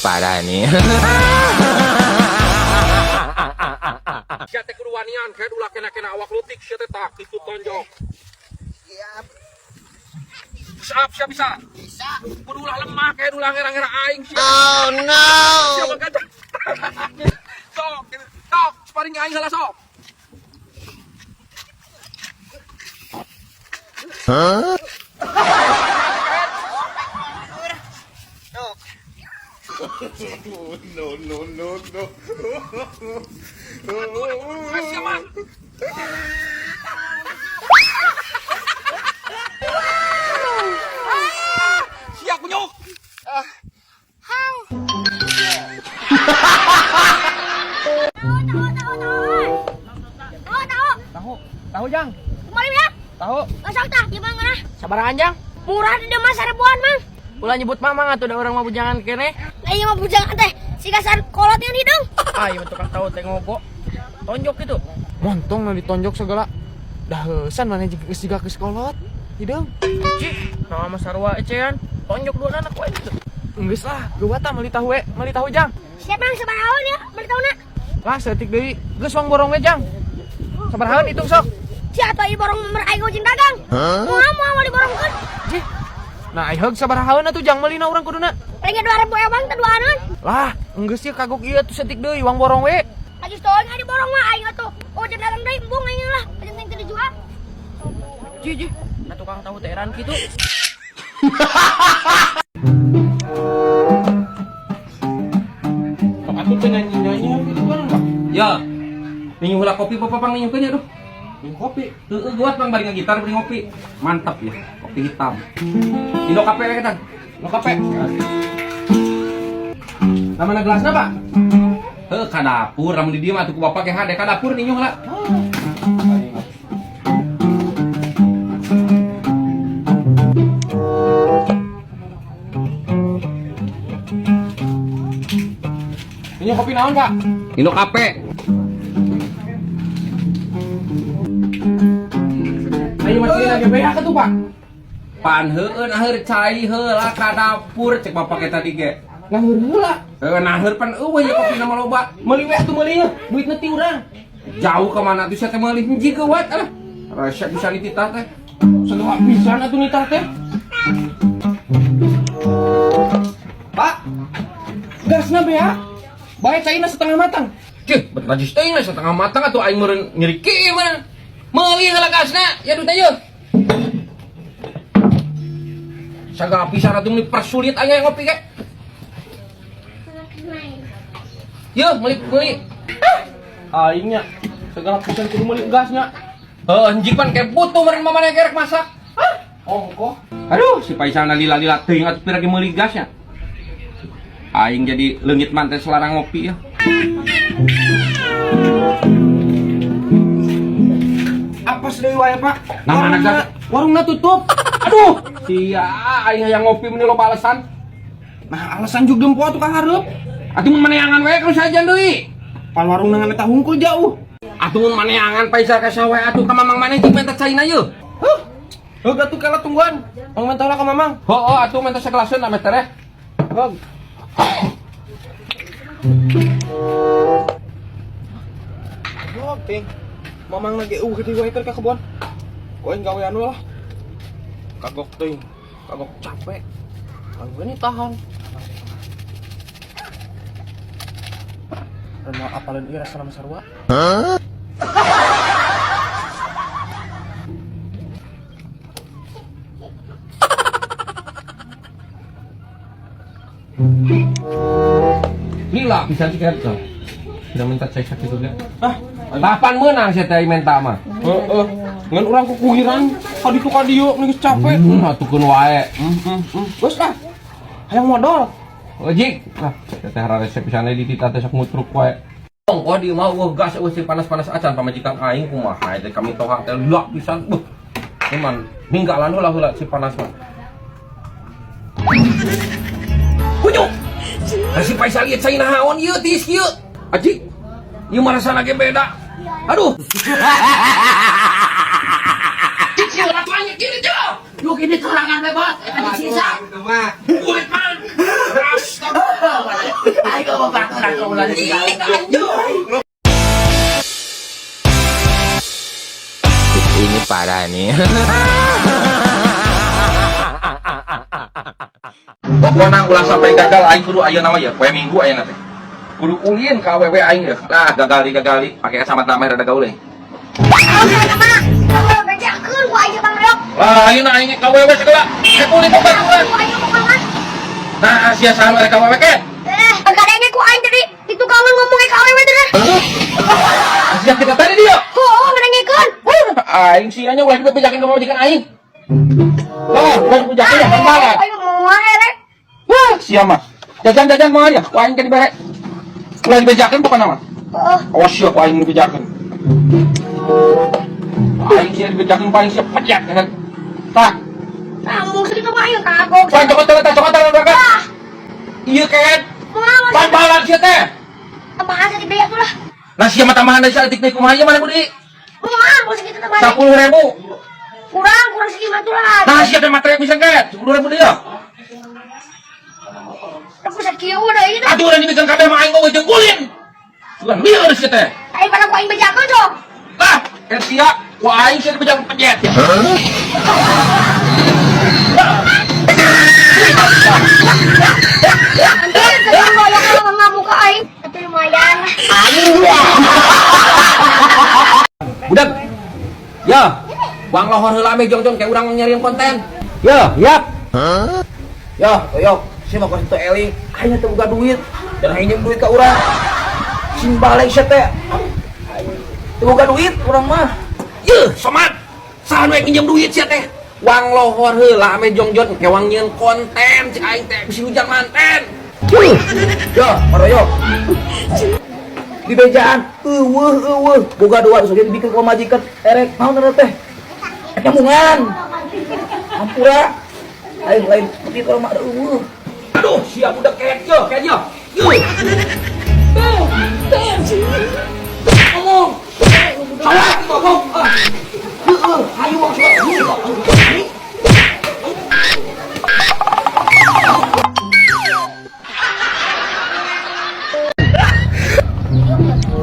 Parah nih. Sia teh kudu wanian, kayak ulah kena-kena awak lutik sia teh tak itu tonjok. Siap. Push up sia bisa. Bisa. Kudu ulah lemah kayak ulah ngera-ngera aing sia. Oh no. Sia mah gajah. Sok, sok, sparring aing heula sok. Huh? Sok. No, no, no, no. Sia mah. Sia kunyuk. Tahu, tahu, tahu. Tahu, tahu. Tahu, tahu jang, Kemarin ya? tahu. Masuk tah, gimana nah? Sabarahan jang. Murah di mah seribuan, Mang. Ulah nyebut mamang atuh da urang mah bujangan keneh. Lah iya mah bujangan teh, si kasar kolot yang hidung. Ah, ieu mah tukang tahu teh ngogo. Tonjok gitu. Montong nu ditonjok segala. Dah heusan maneh geus jiga geus kolot. Hideung. Cih, nah mah sarua ecean. Tonjok dua anak wae gitu. Geus lah, geuwat tah meuli tahu we, meuli tahu jang. Siap, Mang, sabarahaun ya, beli tahu nak. Lah saeutik deui, geus wang borong we jang. Sabarahaun hitung sok. Si atuh ieu borong nomor aing ojing dagang. Moal moal mau diborongkeun. Cih. Nah, ai heug sabarahaun atuh jang meulina urang kuduna. Palingnya 2000 ewang teh duanan. Lah, enggeus ieu kagok ieu atuh saeutik deui wang borong we. Lagi stoy nggak diborong mah aing atuh. Ojek dagang deui embung aing lah. Penting teu dijual. Cih, cih. Nah tukang tahu teh eran kitu. Sok atuh teh nyanyi-nyanyi gitu kan, Pak. Ya. Ninyu heula kopi apa pang ninyukeun ya duh. Minum kopi. Heeh, geuat bang bari ngagitar bari ngopi. Mantap ya, kopi hitam. Indo kape we ketan. Lo kape. Nah, mana gelasna, Pak? Heuh, ka dapur, lamun di dieu mah atuh ku bapak ge hade ka dapur ninyu heula. Ini kopi naon, Pak? Indo kape. Ayo masih lagi beak atuh, Pak. Pan heueun aheur cai heula ka dapur cek bapak ge tadi ge. Ngaheur heula. Heuh naheur pan eueuh ye kopina mah loba. Meuli we atuh meuli nya, duitna ti urang. Jauh ka mana tuh sia teh meuli hiji geuwat alah. Resep bisa dititah teh. Segala pisan atuh nitah teh. Pak. Gasna beak. Bae caina setengah matang. Cih, bet najis teuing lah setengah matang atuh aing meureun nyeri kieu mah. Meuli heula gasna, ya duitna yeuh. Sagala pisan atuh meuli persulit aing ngopi ge. Yeuh, meuli meuli. Aing nya segala pisan kudu meuli gasnya. Heuh, anjing pan kayak butuh meureun mamana gerek masak. Ongkoh. Aduh, si Faisal lila-lila teuing atuh pira ge meuli gasnya. Aing jadi leungit man teh selarang ngopi ya. Apa deui wae, Pak? Nah, mana gas? Warungna tutup. Aduh, sia aing hayang ngopi meuni loba alasan. Nah, alasan juga dempo atuh ka hareup. Atuh mun maneangan wae kalau sajan deui. Pan warungna ngan eta hungkul jauh. Atuh mun maneangan Faisal ka saha wae atuh ka mamang maneh jeung menta caina yeuh. Huh. Heug atuh kala tungguan. Mang menta heula ka mamang. Heuh, atuh menta sagelaseun ame tereh. Heug. Goblok ting. Mamang lagi gede wae keur ka kebon. Ku aing gawean we lah. Kagok teuing. Kagok capek. Aing ini tahan. Renal apalin ieu rasana mah sarua. Lila pisan sih kan. Sudah minta cek sakit juga. Ah, Kapan menang saya teh minta mah? heeh. Ngan urang kukuhiran ka ditu ka dieu geus capek. Atuh keun wae. Geus ah. Hayang modal. Ojek. Lah, saya teh resep pisan di tita teh sok mutruk wae. Ongkoh di mah eueuh gas eueuh si panas-panas acan pamajikan aing kumaha teh kami toha teh lak pisan. Beuh. Cuman ninggalan heula heula si panas mah. Kunyuk. Si Faisal ieu cai naon ieu tiis ieu. Aji. Ieu mah rasana ge beda. Aduh. Cicil atuh gini jauh. Yuk ini kerangan bebas, eta disisa. Kulit man. Astaga. Ulah ditinggalin. Ini parah nih. Pokona ulah sampai gagal aing kudu ayeuna mah ya, poe Minggu ayeuna teh. Kudu ulin ka awewe aing ya. Lah gagali gagali pake kacamata mah rada gaul euy. Sama bejakeun ku aing Bang Reok. Lah ayeuna aing ka awewe segala. Rek ulin ka baturan. Ku aing ngomong. Nah, sia saha nu rek ka awewe ke? Eh, kadangnya ku aing tadi di tukangan ngomong ka awewe teh. Sia kita tadi dia. Heuh, ngadengekeun. Aing sia nya ulah dibejakeun ka pamajikan aing. Lah, ulah dibejakeun ya kan. Aing moal elek. Wah, sia mah. Jajan-jajan moal ya, ku aing ke dibere. Ulah dibejakeun pokona mah. Heeh. Awas sia ku aing dibejakeun. Aing sia dibejakeun paling sia pejat. Tah, Kamu segitu mah aing kagok. pan cokot teh cokot teh berangkat. Ah, Iya ket. moal. Pan balan sia teh. Tambahan saeutik deui atuh lah. Nah sia mah tambahan deui saeutik deui kumaha ieu mana budi? Moal, mun segitu tambahan. 10.000. Kurang, kurang segitu atuh lah. Nah sia teh matre pisan ket. 10.000 deui ya. Aku sakieu deui teh. Atuh urang dibikeun kabeh mah aing eueuh jeung ulin. Sugan lieur sia teh. Aing pada ku aing bejakeun sok. Lah, ket sia ku aing sia dibejakeun pejet ya. Nanti sekarang kalau kalau ngamuk ke aing, tapi lumayan. Budak. Ya. Wang lohor heula ame jong-jong kayak urang nyariin konten. Ya, yap. Ya, toyok, si mah kos teu eling, aing teu boga duit. Dan aing nyeum duit ka urang. Sing balik sia teh. Teu boga duit urang mah. Yeuh, somat. Saha nu minjem duit sia teh? Wang lohor heula ame jongjon ke wang nyieun konten cek aing teh bisi hujan manten. Ya, maroyok. Di bejaan, eueuh eueuh, boga dua geus dibikeun ku pamajikan, erek naon eta teh? Rek nyambungan. Hampura. Lain lain kitu urang mah eueuh. Aduh, sia budak ket yo, ket yo. Yeuh. Tuh, tuh. Ngomong. Salah ngomong. Ah. Heueuh, hayu wong sia.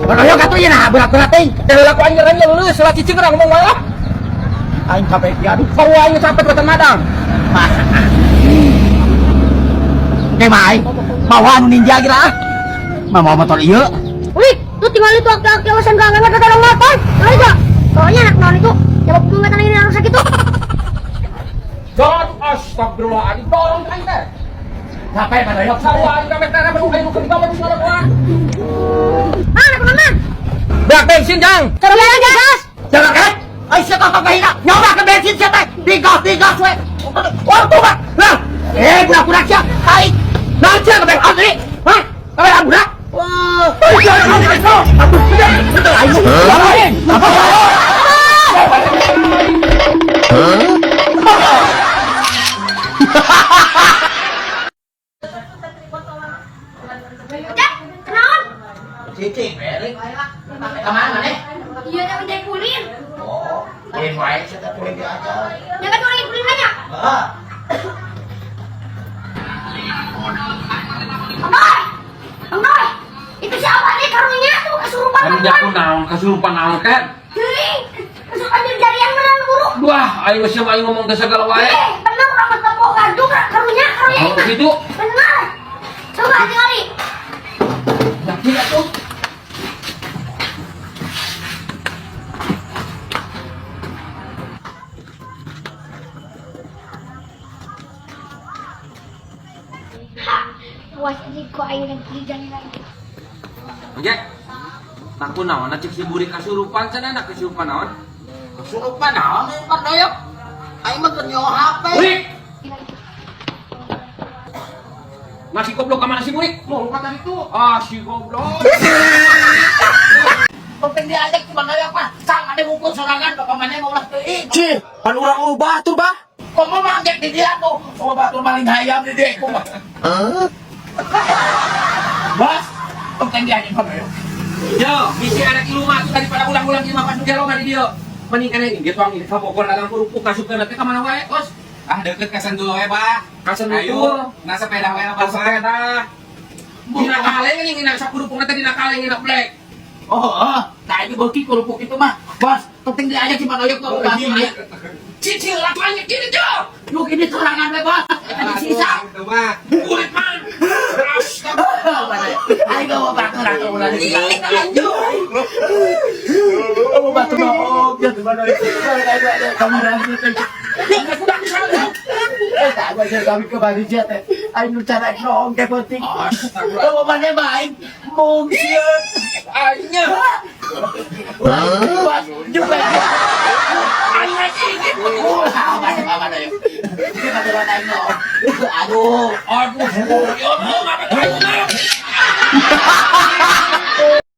Royok atuh ieu nah berat-berat teuing. Teh heula ku aing nyerang leuleus salah cicing urang ngomong wae lah. Aing kabeh ki aduh. Sarua aing capek batan madang. Oke mah aing. Mawa anu ninja kira ah. Mah mawa motor ieu. Wih, tuh tinggal itu aki-aki awasan gak nggak kata motor. Lalu itu, soalnya anak non itu jawab bunga tanah ini rusak itu. Jangan astagfirullahaladzim, dorong aing teh. Capek mah royok. Sarua aing kabeh teh aduh aing nu keur digawe nu ngalakuan. Ah, anak non. Beak bensin, Jang. Cara jalan gas. Jangan kan? Ai sia kok kahina. Nyoba ke bensin sia teh. Digas digas we. Waktu mah. Lah, budak-budak sia. Aing. Naon sia ke bensin? Hah? Kabeh budak. Wah. Aduh, betul aing. Apa? Cek, kenaon? Cici, balik. Kemana nih? Iya, jangan jadi kulin. Oh, lain wae sia teh kulit diajar. Jangan orang kulin aja. Heeh. Amboy, Amboy, itu siapa nih karunya tuh kesurupan Anu nyaku naon kasurupan naon ket. Hei, kesurupan jari-jarian beneran buru. Wah, aing geus aing ngomong teh segala wae. Eh, bener orang ketemu kartu karunya karunya Oh, itu. gitu. Bener. Coba tinggali. Yakin atuh. Ha, puas aja kok aing lagi jalan lagi. Oke. Takut naon cek si burik kasurupan cenah nak kasurupan naon? Kesurupan naon ieu Pak Doyok? Aing mah keur nyewa HP. Burik. Nasi goblok ka mana si burik? Mau lupa tadi tuh. Ah, si goblok. Penting diajak ku Bang Doyok mah. Sang ade ngumpul sorangan bapak maneh mah ulah teuing. Cih, pan urang eueuh batur, Bah. Komo mah angget di dia tuh. Komo batur maling hayam di dia kumaha. Bas, penting diajak Bang Doyok. Yo, bisi anak ilu mah daripada ulang-ulang ieu mah pas gelo mah di dieu. Mending kana ini tuang ini ka Bogor dagang kerupuk ngasupkeun teh ka mana wae, Bos. Ah deket ka Sentul we, Bah. Ka Sentul. Ayo, nah sepeda we Ka apa sepeda. Dina kaleng anjing dina sakurupuk teh dina kaleng dina black. Oh, nah ini beuki kerupuk itu mah. Bos, penting diajak si Manoyok tuh batu aya. Cicil atuh anjing gini jo. Yuk ini serangan we, Bos. Ini sisa. Kulit man. Ayo gawa batu ratu ulah di Oh, batu noong. Ya, Manoyok. Kamu berhasil. Eh, tak gua kami ke Bali teh. Aing nu cara noong teh penting. Oh, mana baik. Mung sieun. Aingnya. Bos, juga. Oh, mana mana yuk. Ini batu aing noong. Aduh. Aduh, ya Allah, apa aing mah.